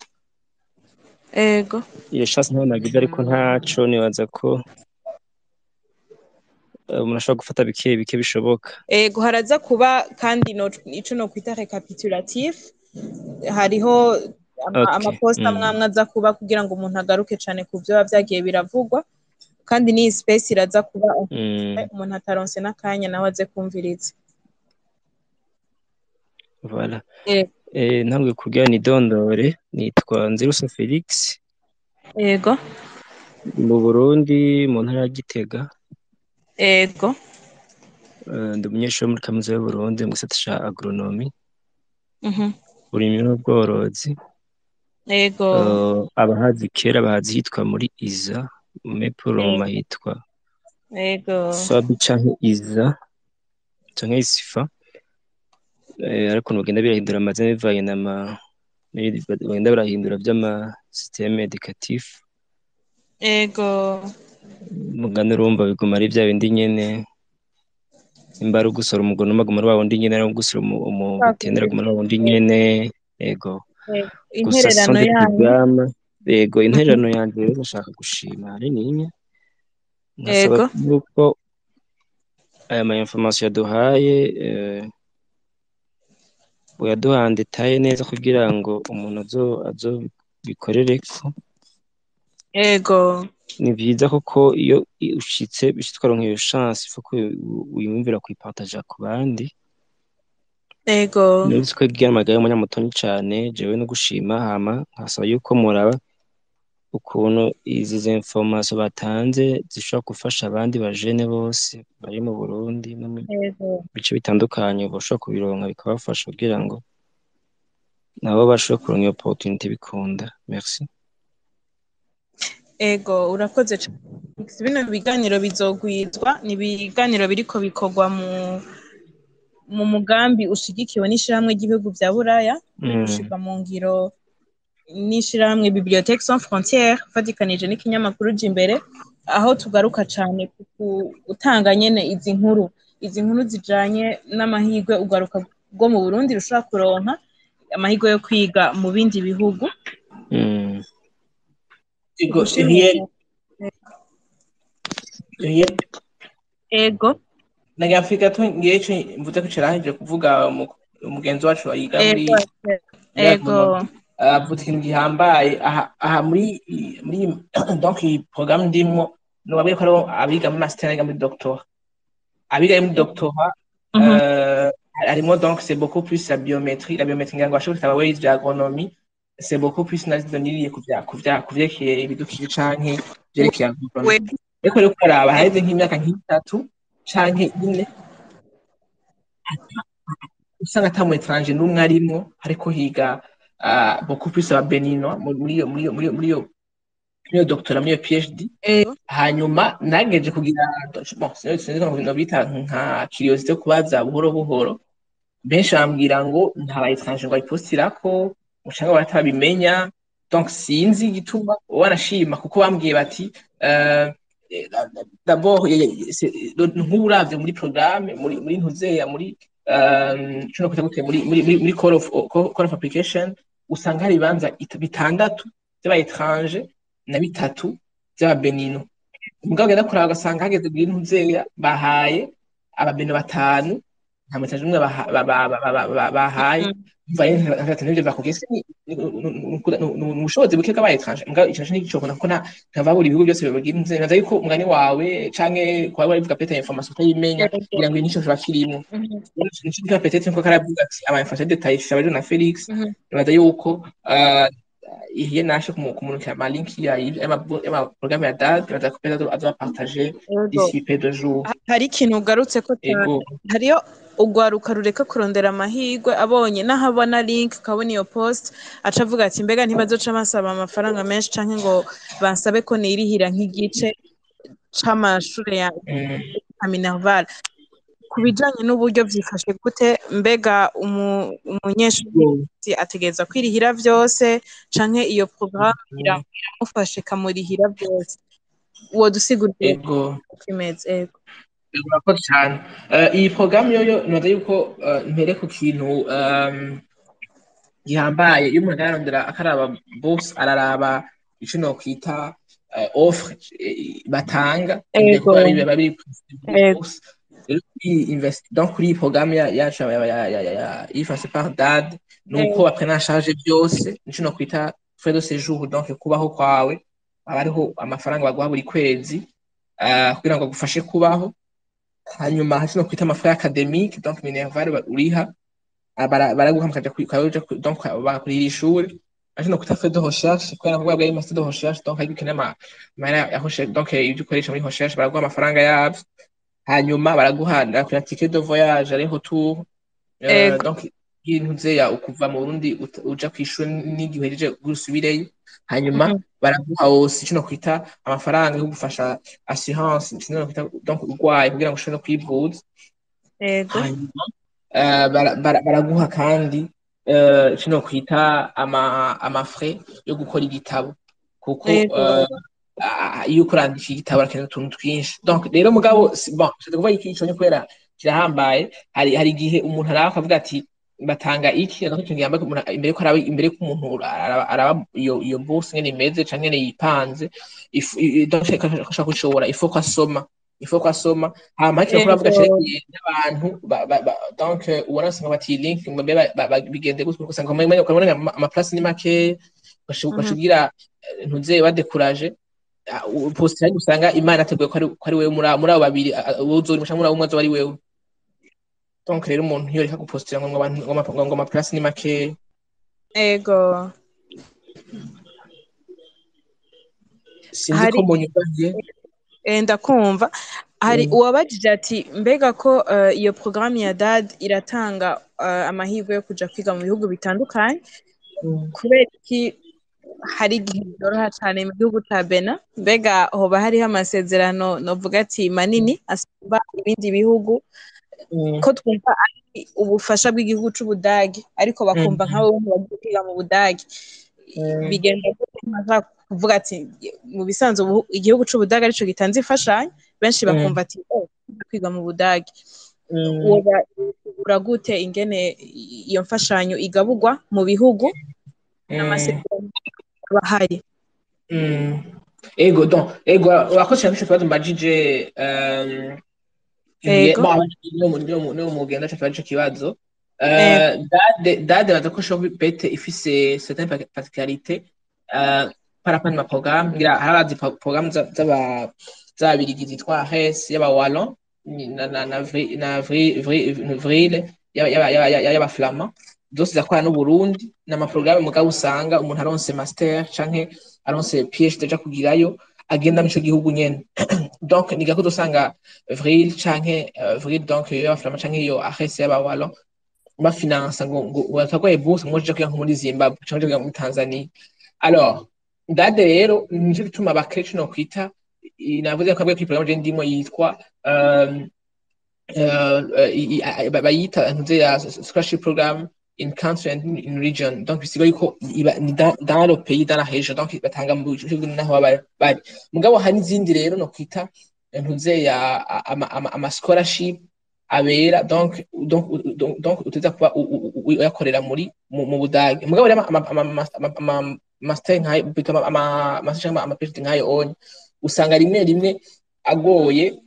Iyo chance ntayo nagize, ariko ntaco, nibaza ko umuntu ashobora gufata bike bike bishoboka. Ego, haraza kuba kandi ico no kwita récapitulatif, hariho amaposta amwe aza kuba kugira ngo umuntu agaruke cane ku vyo biba vyagiye biravugwa, kandi n'iyi space iraza kuba umuntu ataronse n'akanya nawe aze kumviriza. Voilà. Ntanguye kugira nidondore, nitwa Nzirusa Felix. Mu Burundi, mu ntara ya Gitega. Ndi umunyeshuri wo muri kaminuza y'u Burundi mu gisata ca agronomie. Uburimyi n'ubworozi. Abahazi kera bahazi hitwa muri Iza, Mepuroma hitwa Fabi canke Iza canke Isifa. Ariko bagenda birahindura amazina bivanye n'ama bagenda barahindura vy'ama système éducatif. Mugani urumva biguma ari vya bindi nyene. Nimba ari ugusora umugonoma aguma ari wa wundi nyene, ari ugusora umutendera aguma ari wa wundi nyene. Ego. Gusa Intererano sonde yanyu. programme. Ego, intererano yanje rero ndashaka gushima rinini. Nkasaba yuko aya ma information yaduhaye Boyaduha en détail neza kugira ngo umuntu azobikorereko. Ni vyiza koko iyo ushitse bishitse ukaronka iyo chance, faut ko wiyumvira kuyipartaja ku bandi. Nuretse ko igira amagara y'umunya mutonyi cane, jewe no gushima, hama nkasaba yuko muraba ukuntu izi information batanze zishobora gufasha abandi bajene bose bari mu Burundi no mu bice bitandukanye, boshobora kubironka bikabafasha kugira ngo nabo bashobore kuronka iyo opportunité bikunda. Merci. Ego, urakoze cane. Bino biganiro bizogwizwa, ni ibiganiro biriko bikorwa mu mugambi ushigikiwe n'ishirahamwe ry'ibihugu vya Buraya, uri gushirwa mu ngiro n'ishirahamwe Bibliothèques Sans Frontières fatikanije n'ikinyamakuru Jimbere, aho tugaruka cane ku gutanga nyene izi nkuru zijanye n'amahirwe ugaruka bwo mu Burundi rushobora kuronka amahirwe yo kwiga mu bindi bihugu. Ego. Gushimira. Riel. Ego. Nagira mfike gato ngiye ico mvuze ko cirangije kuvuga umugenzi wacu yiga muri avuze ikintu gihambaye aha muri donc iyi programme ndimwo. Nobabwiye ko hariho abiga muri master, abiga muri doctorat. Abiga muri doctorat harimo, donc c'est beaucoup plus la biométrie. La biométrie, ngira ngo bashobora gutaba wize vya agronomie, c'est beaucoup plus nazi kuvya kuvyerekeye ibidukikije canke vyerekeye agronomie. Ariko rero kuraba haheze nk'imyaka nk'itatu canke 4, usanga ata mu étranger n'umwe arimwo, hariko higa beaucoup plus aba Béninois muri iyo doctorat, muri iyo PhD. Hanyuma nageje kugira, bon, sinzi ko nobita nka curiosité yo kubaza buhoro buhoro, benshi bambwira ngo nta ba étranger ngo ayipostirako, usanga baratabimenya. Donc sinzi igituma wanashima, kuko bambwiye bati d'abord nk'uravye muri programme, muri ntuzeya, muri cuno kwita gute, muri call of application, usanga hari ibibanza bitandatu vy'aba étranger na bitatu vy'aba Béninois. Mugabo ugenda kuraba ugasanga hageze muri ntuzeya bahaye aba Béninois batanu, nta mu étranger umwe bahaye. Umva rero nkafata n'ivyo bakubwiye, se ni ubushobozi buke bw'aba étranger? Mugabo ico naco ntigicokunda, kuko ntavabura ibihugu byose bigira inzego. Naza yuko umugani wawe canke kwa barivuga peut-être information utayimenya, kugira ngo nico kiba kirimwo. Nico gituma peut-être nko karavuga ati aba information détaillées abajo na Felix. Nibaza yuko ihiye nashe kumurikira ama link ya y'ama programme ya DAD, nibaza ko peut-être azoba partager d'ici peu de jours. Hari ikintu ugarutse ko cyane. Hariyo ugwaruka rureka kurondera amahirwe, abonye naho abona link, akabona iyo post, aca avuga ati: "Mbega ntibazoca basaba amafaranga menshi, canke ngo bansabe ko nirihira nk'igice c'amashure ya minerval?" Ku bijanye n'uburyo vyifashe gute? Mbega umunyeshuri ategerezwa kwirihira vyose, canke iyo programme iramufasha ikamurihira vyose? Wodusigurira uko imeze? Ego. Urakoze cyane. Iyi porogaramu yoyo, nibaza yuko mpere ku kintu gihambaye. Iyo umuntu ararondera akaraba bourse, araraba ico nokwita offre batanga imbere, kuba biba biri bourse. Rero kuri invest, donc kuri iyi porogaramu yacu ya ifashe par DAD, nuko baprena en charge byose, nico nokwita frais de séjour, donc kubaho kwawe. Haba hariho amafaranga baguha buri kwezi kugira ngo agufashe kubaho. Hanyuma hari no kwita amafrais académique, donc minerval uriha, baraguha mukaja donc bakakurihira ishuri. Hari no kwita frais de recherche, kubera ko bwari master de recherche, donc hari ukeneye amahera ya recherche, donc ibyo ukoresha muri recherche baraguha amafaranga yavyo. Hanyuma baraguha na ticket de voyage aller retour, donc y'intuzeya ukuva mu Burundi uja kw'ishuri n'igihe uhejeje usubireyo. Hanyuma baraguha aussi ico nokwita amafaranga yo gufasha assurance, ico nokwita donc urwaye, kugira ngo ushobore no kwivuza. Hanyuma baraguha kandi ico nokwita ama frais yo gukora igitabo, kuko iyo uriko urandika igitabo urakenera utuntu twinshi. Donc rero mugabo bon, c'est kuvuga iki, ico ni kubera kirahambaye. Hari igihe umuntu araba akavuga ati: "Batanga iki?" Ariko ikintu gihambaye, umuntu imbere ko araba, imbere ko umuntu araba iyo bourse ngene imeze canke ngene yipanze, donc ashaka gushobora, il faut ko asoma. Il faut ko asoma. Hama hakiri ko uravuga cerekeye n'abantu donc ubona usanga bati link ngo mbe bigende gutyo, usanga ukabona ama place ni make, ugashigira ntuze badekuraje post, usanga Imana ateguye ko ari wewe muri abo babiri uzori musha muri abo umwe azoba ari wewe. Donc rero umuntu ntiyoreka gupostira ngo abantu ngo ama place ni make. Ego. Sinzi ko munyumva. Ndakumva. Hari uwabajije ati mbega ko iyo programme ya DAD iratanga amahirwe yo kuja kwiga mu bihugu bitandukanye, kubera iki hari igihe byoroha cyane mu gihugu ca Benin? Mbega hoba hariho amasezerano novuga ati manini asumba ibindi bihugu, ko twumva ari ubufasha bw'igihugu c'Ubudagi, ariko bakumva nk'abo bagiye kwiga mu Budagi bigenda kuvuga ati mu bisanzwe igihugu c'Ubudagi arico gitanze imfashanyo, benshi bakumva ati kwiga mu Budagi. Woba gute ingene iyo mfashanyo igabugwa mu bihugu n'amasezerano bahari? Ego, donc ego wakoze cyane kibazo mbajije. No mugenda cyo kibazo kibazo DAD baza ko shobora bete ifise certaines particularités par rapport ma programme. Ngira harazi programme z'aba z'ababirigi zitwa HES, y'aba Wallon na na na Vril, y'aba Flamand, zose zakora n'u Burundi. N'ama programme mugabo usanga umuntu aronse master canke aronse PhD aja kugirayo agenda mu gihugu nyene. Donc ni gako dusanga Vril canke Vril, donc y'aba Flamand canke iyo HES y'aba Wallon bafinansa ngo batagoye bourse ngo uje kwiga muri Zimbabwe canke kwiga muri Tanzania. Alors DAD rero nico gituma bakrecho no kwita navuze ko abwe programme je ndimo yitwa bayita ntuze ya scholarship program in country and in region. Donc bisigaye yuko ni dans le pays, dans la région, donc batanga mu bihugu naho bari. Mugabo hari n'izindi rero no kwita ntuze ya ama scholarship abera donc uteza kuba uyakorera muri mu Budage. Mugabo rero ama master nkayo bituma ama master ama PhD nkayo onye usanga rimwe rimwe agoye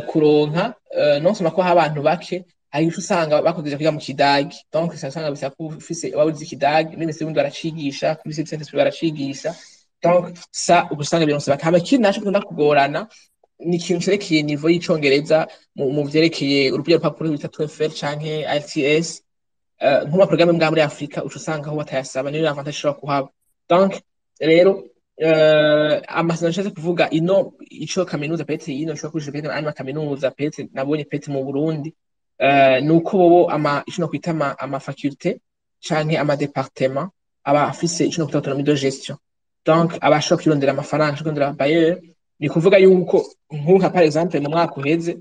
kuronka, non seulement ko abantu bake, hari ico usanga bakoze kwiga mu Kidagi. Donc usanga bisa ko ufise wabuze Ikidagi n'imisi bundi baracigisha kuri Saint-Esprit baracigisha. Donc ça usanga bironse bakaba ikindi naco kunda kugorana ni ikintu cerekeye niveau y'icongereza mu vyerekeye urupapuro rupapuro bita TOEFL canke IELTS. Nk'uma programme mbwa muri Afrika uco usanga aho batayasaba, niyo avantage ishobora kuhaba. Donc rero amasezerano nshatse kuvuga ino ico kaminuza pete ino ishobora kurisha pete andi makaminuza pete nabonye pete mu Burundi, nuko bobo ama ico no kwita ama faculté canke ama département aba afise ico no kwita autonomie de gestion. Donc abashobora kwirondera amafaranga, kwirondera bailleur. Ni kuvuga yuko nka par exemple mu mwaka uheze,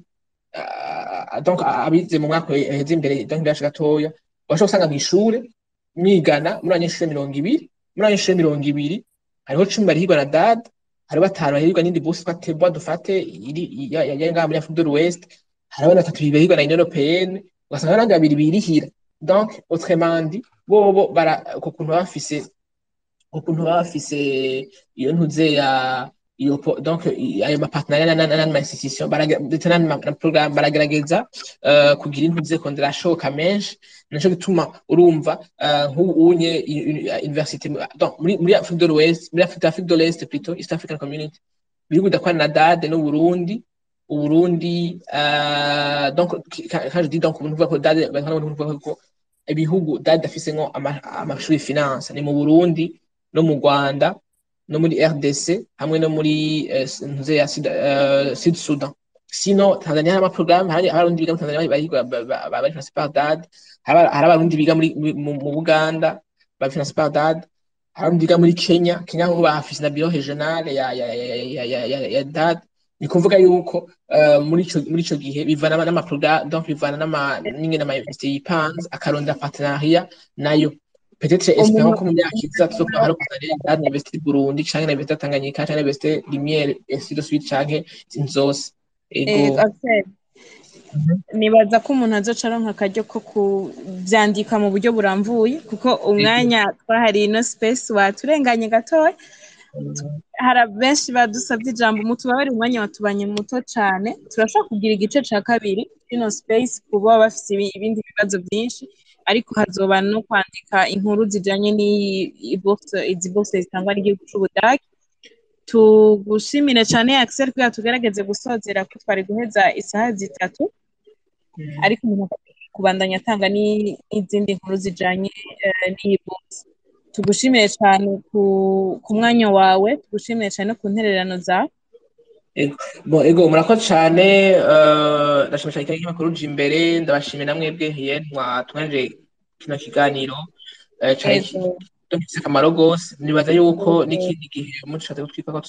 donc abize mu mwaka uheze imbere donc ndashaka gatoya bashobora usanga mw'ishure mwigana muri abanyeshure 20, muri abanyeshure 20 hariho 10 barihirwa na DAD, hariho 5 barihirwa n'indi bourse twa Tebois dufate iri ya ngaha muri Afrique de l'Ouest, hariho na 3 barihirwa na Union Européenne, ugasanga n'abandi babiri birihira. Donc autrement dit bobo bara ukuntu bafise iyo ntuze ya iyo donc ayo ma partenariat n'andi ma institution ndetse n'andi ma programme baragerageza kugira intuze kondera ashoka menshi. Nico gituma urumva nk'ubu unye université donc muri Afrique de l'Ouest, muri Afrique de l'Est plutôt, East African Community, ibihugu bidakwana na DAD no Burundi, Uburundi donc quand je dis donc umuntu uvuga ko DAD uvuga ko ibihugu DAD afise nko amashuri finance ni mu Burundi no mu Rwanda no muri RDC hamwe no muri ntuze ya Sud Sudan. Sino Tanzania hari ama programme, hari abarundi biga muri Tanzania barihirwa bari financé par DAD, hari abarundi biga muri mu Buganda bari financé par DAD, hari abarundi biga muri Kenya, Kenya ho bafise na bureau régional ya DAD. Ni kuvuga yuko muri ico gihe bivana n'ama programme, donc bivana n'ama n'ingene ama université yipanze akarondera partenariat nayo. Peut-être espérons ko mu myaka iza tuzokuba hari partenariat na Université du Burundi canke na Université Tanganyika canke na Université Lumière ainsi de suite canke zose. Ego. Nibaza ko umuntu azoca aronka akaryo ko kuvyandika mu buryo buramvuye, kuko umwanya twahari ino space waturenganye gatoya. Hari benshi badusabye ijambo, mutubabare umwanya watubanye muto cane. Turashobora kugira igice ca kabiri kino space kuba bafise ibindi bibazo byinshi, ariko hazoba no kwandika inkuru zijanye n'iyi bourse, izi bourse zitangwa n'igihugu c'Ubudagi. Tugushimire cane, Axel, kugira tugerageze gusozera ko twari guheza isaha 3, ariko umuntu kubandanya atanga n'izindi nkuru zijanye n'iyi bourse. Tugushimire cane ku mwanya wawe, tugushimire cane ku ntererano zawe. Bon, ego, murakoze cane. Ndashimira cyane ikinyamakuru Jimbere, ndabashimiye na mwebwe hiye mwatunganyije kino kiganiro, cari gifise akamaro gose. Nibaza yuko n'ikindi gihe mushatse kutwika ko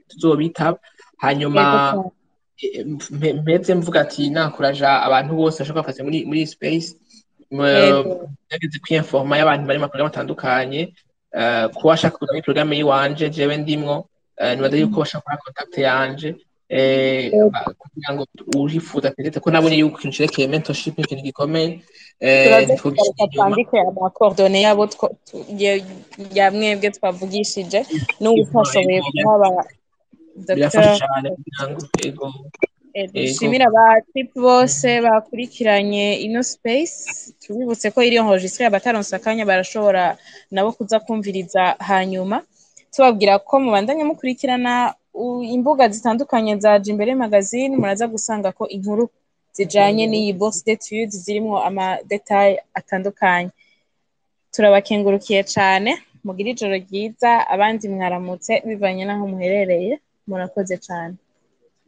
tuzobitaba. Hanyuma mpeze mvuga ati nakuraja abantu bose bashobora gufata muri space, gerageze kwinforma y'abantu bari mu maporogaramu atandukanye. Kuba ashaka kuza muri porogaramu yiwanje jewe ndimwo, nibaza yuko bashaka kubona contact yanje, kugira ngo urifuza peut-être ko nabonye yuko ikintu cerekeye mentorship ni ikintu gikomeye. Turaza ntitwogishyira kugaruka inyuma. Twandike ama coordonnées yabo ya mwebwe twavugishije n'ubu utashoboye kuhaba. Birafasha Dr. cane kugira ngo ego. Ego. Dushimire abatipu bose bakurikiranye ino space. Tubibutse ko iri enregistré, abataronse akanya barashobora nabo kuza kumviriza. Hanyuma tubabwira ko mubandanya mukurikirana imbuga zitandukanye za Jimbere Magazine, muraza gusanga ko inkuru zijanye n'iyi bourse d'études zirimwo ama détails atandukanye. Turabakengurukiye cane, mugire ijoro ryiza, abandi mwaramutse bivanye n'aho muherereye. Murakoze cane.